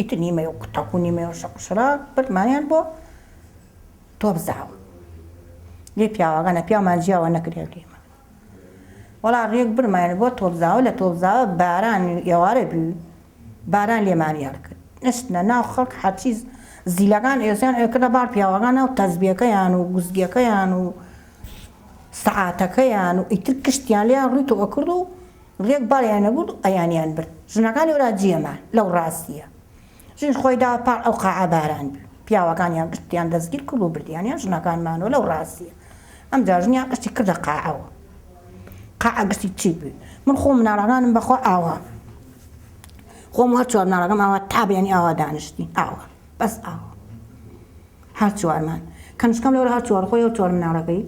ئیتر نیمەی و کوتەک و نیمەی و شەق و شەراق بردمانیان بۆ تۆپزاوە لێ پیاوەکانە پیاومان جیاوە نەکرێت لێمان وەڵا ڕێک برمایان بۆ تۆپزاوە لە تۆپزاوە باران ئێوارە بوو باران لێمانی هەڵکرد نشتنە ناو خەڵک هەرچی زیلەکان ئێسیان ئەکردە باڵ پیاوەکان ناو تەزبیەکەیان و گوزگەکەیان و سەعاتەکەیان و ئیتر کشتیان لێیان ڕووتۆ ئەکرد و ڕێک باڵیان نەبوو و ئەیانیان برد ژنەکان لەورا جێمان لەو ڕاستیە ژن خۆی دا پاڵ ئەو قاعە باران بوو پیاوەکانیان گشتیان دەستگیر کرد و بردیانیان ژنەکان مانەوە لەو ڕاستیە ئەمجا ژنیان گشتی کردە قاعەوە قاعە گشتی چی بوو من خۆم مناڵەکانم بەخوا ئاوا خۆم هەر چوار مناڵەکەم ئاوا تا بەیانی ئاوا دانیشتین ئاوا بەس ئاوا هەر چوارمان کەنشکەم لەوەر هەر چوار خۆی و چوار مناڵەکەی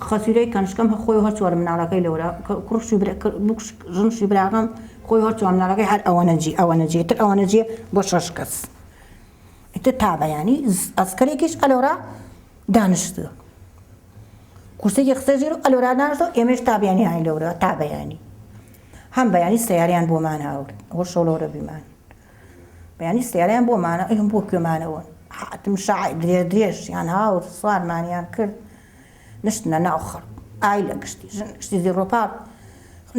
خەسوورەی کەنشکەم هە خۆی و هەر چوار مناڵەکەی لەورا کوڕشی ژنشی براکەم خۆی هەر چوار مناڵەکەی هەر ئەوەنە جی ئەوەنە جێ تر ئەوەنە جێ بۆ شەش کەس ئیتر تا بەیانی ئەسکەرێکیش ئەلۆرا دانیشتووە کورسێکی خستە ژێر و ئەلۆرا دانیشتووە ئێمەش تا بەیانی هاین لەورا تا بەیانی هەم بەیانی سەیاریان بۆمان هاورد ئەوە شەو لەورە بیمان بەیانی سەیارەیان بۆمانە ئەیم بۆ کوێمانەوە هاتم شاع درێژ درێژیان هاورد سوارمانیان کرد نشتنە ناو خەڵک ئای لە گشتی ژن گشتی زیڕۆپاڵ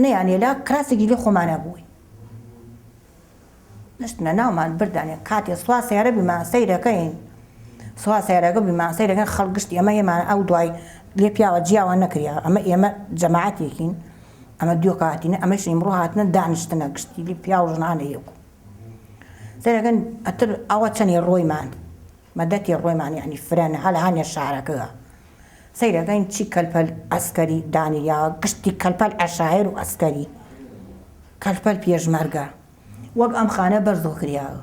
نەیانێلا کراسێکی لێ خۆمانە بووین نشتنە ناومان بردانێ کاتێ سوا سەیارە بیمان سەیرەکەین سوا سەیارەکە بیمان سەیرەکەن خەڵک گشتی ئەمە ئێمە ئەو دوای لێ پیاوە جیاوە نەکریا ئەمە ئێمە جەماعەتێکین ئەمە دوێکە هاتینە ئەمەش ئیمڕۆ هاتنە دانیشتنە گشتی لێ پیاو ژنانە یەک سەیرەکەن ئەتر ئەوە چەنێ ڕۆیمان مەدەتی ڕۆیمان یعنی فرەنە هەل هانێ شارەکە سەیرەکەین چی کەلپەل ئەسکەری دانریا گشتی کەلپەل عەشایەر و ئەسکەری کەلپەل پێشمەرگە وەک ئەم خانە بەرزۆ کریاوە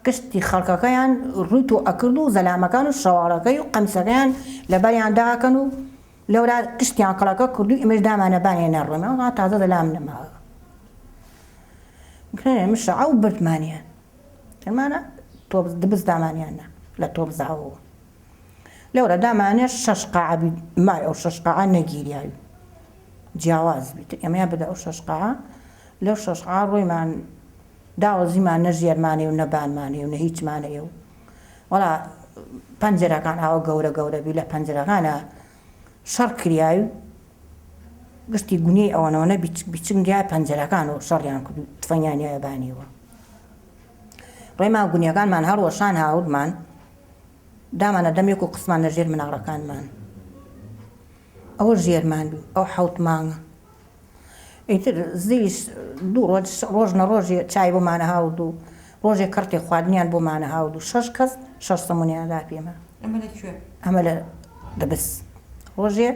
گشتی خەڵکەکەیان ڕووی تۆ ئەکرد و زەلامەکان و شەواڵەکەی و قەمیسەکەیان لەبەریان داکەن و لەورا گشتیان کەڵەکە کردو ئێمەش دامانە بانێ نەڕۆین ئەوها تازە زەلام نەماوە مشە ئەو بردمانیان ئەمانە تۆپ دبس دامانیان نا لە تۆپزاوەوە لەورە دامانێ شەش قاعە بی مای ئەو شەش قاعە نەگیریاوی جیاواز بیت ئێمەیان بدە ئەو شەش قاعە لەو شەش قاعە ڕۆیمان داوەزیمان نە ژێرمانەیە و نە بانمانەیە و نە هیچمانەیە و وەڵا پەنجەرەکان ئاوە گەورە گەورە بی لە پەنجەرەکانە شەڕ کریاوی گشتی گونیەی ئەوەنەوەنە بیچنگریای پەنجەرەکان و شەڕیان کرد و تفەنگیان یایە بانیەوە ڕێمان گونیەکانمان هەڵوەشان هاوردمان دامانە دەمێک و قسمان لە ژێر مناڵەکانمان ئەوە ژێرمان بوو ئەو حەوت مانگە ئیتر زیش دوو ڕۆژ ڕۆژ نە ڕۆژێ چای بۆمانە هاورد و ڕۆژێ کڕتێ خواردنیان بۆمانە هاورد و شەش کەس شەش سەمونیان دا پێمان. ئەمە لە کوێ؟ ئەمە لە دبس. ڕۆژێ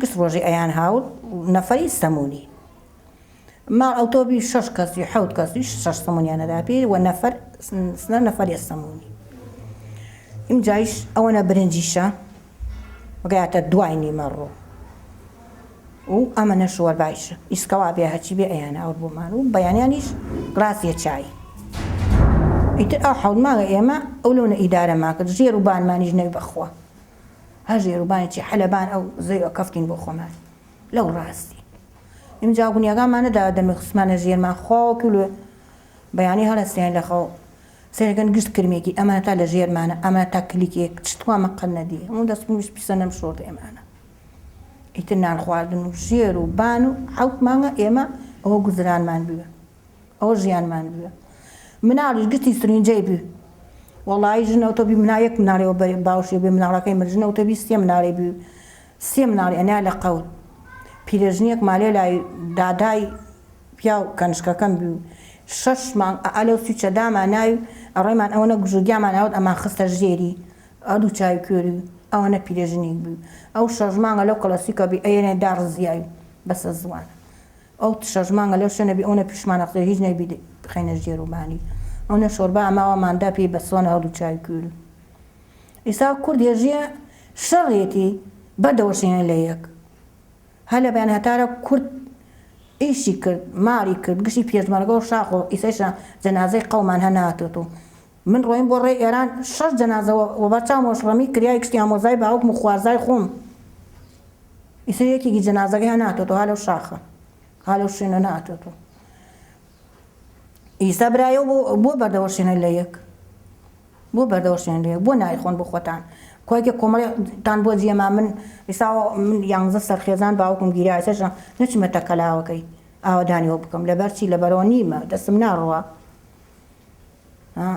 گشت ڕۆژێ ئەیان هاورد نەفەری سەمونی. ماڵ ئەوتۆ بی شەش کەسی حەوت کەسی شەش سەمونیان ئەدا پێ و نەفەر سنە نەفەرێ سەمونی. ئمجایش ئەوەنە برنجیشە گاتە دوای نیمەڕۆ و ئەمەنە شۆربایشە ئیسکەوا بێ هەرچی بێ ئەیان ئاور بۆمان و بەیانیانیش گڵاسێ چای ئیتر ئەو حەوت مانگە ئێمە ئەو لەونە ئیدارەمان کرد ژێر و بانمانیش نەوی بەخوا هەر ژێر و بانێکی حەلەبان ئەو زەویە کەفتین بۆ خۆمان لەو ڕاستی ئینجا گونیەکانمان نەدا دەمی خستمانە ژێرمان خواوەکو لێ بەیانی هەڵەسێن لە خەو سەیرەکەن گشت کرمێکی ئەمانە تا لە ژێرمانە ئەمانە تا کلیکێک چ توامان قەت نەدی هەموو دەست ویست پیسە نەم شۆرد ئێمانە ئیتر نان خواردن و ژێر و بان و حەوت مانگە ئێمە ئەوە گوزرانمان بووە ئەوە ژیانمان بووە مناڵیش گشتی سرینجەی بوو وەڵایی ژنەوە تۆ بی منا یەک مناڵێەوە باوشێ بێ مناڵەکەی من ژنەوە تۆ بی سێ مناڵێ بوو سێ مناڵی ئەنا لە قەوت پیرەژنێک مالێ لای دادای پیاو کەنشکەکەم بوو شەش مانگ ئا لەو سویچە داما ناوی ئەڕۆیمان ئەوەنە گژوگیامان ئاورد ئەمان خستە ژێری ئەدوو چاوی کوێری ئەوەنە پیرەژنیک بوو ئەو شەش مانگە لەو کڵەسیکە بی ئەیەنێ داڕزیاوی بەسە زوانە ئەو شەش مانگە لەو شوێنە بی ئەونە پیشمان ئەخستە هیچ نەبی بخەینە ژێر و بانی ئەونە شۆربا ئەماوەمان دا پێی بەسۆنە هەردوو چاوی کوێری ئیسا کورد هێژیە شەڕێتی بەردەوەشێنێ لە یەک هەر لە بەیان هەتارە کورد ئیشی کرد ماری کرد گشتی پێشمەرگە و شاخ و ئیسەیشە جەنازەی قەومان هە ناتۆت و من ڕۆیم بۆ ڕێی ئێران شەش جەنازە وەبەر چاومەوە شڕەمی کریای گشتی ئامۆزای باوکم و خوارزای خۆم ئیسە یەکێکی جەنازەکەی هە ناتۆتەوە ها لەو شاخە ها لەو شوێنە ناتۆتەوە. ئیستا برایەو بۆ بۆ بەردەوەشێنە لە یەک بۆ بەردەوەشێنە لە یەک بۆ نایخۆن بۆ خۆتان کۆیکە کۆمەڵێ تان بۆ جێما من ئیستا من یانزە سەرخێزان باوکم گیرا ئێستاش نەچمەتە کەلاوەکەی ئاوەدانیەوە بکەم لەبەر چی لەبەرەوە نیمە دەستم ناڕوا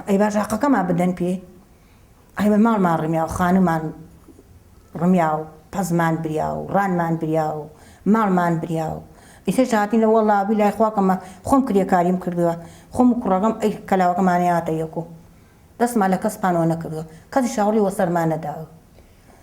ئەی باش حەقەکەمان بدەن پێ ئەی بە ماڵمان ڕمیا و خانوومان ڕمیا و پەزمان بریا و ڕانمان بریا و ماڵمان بریا و ئیترش هاتین لە وەڵا بیلای خواکەمە خۆم کرێکاریم کردووە خۆم و کوڕەکەم ئەی کەلاوەکەمانە هاتە یەک و دەستمان لە کەس پانەوە نەکردووە کەسیش هەوڵی وەسەرمان نەداوە.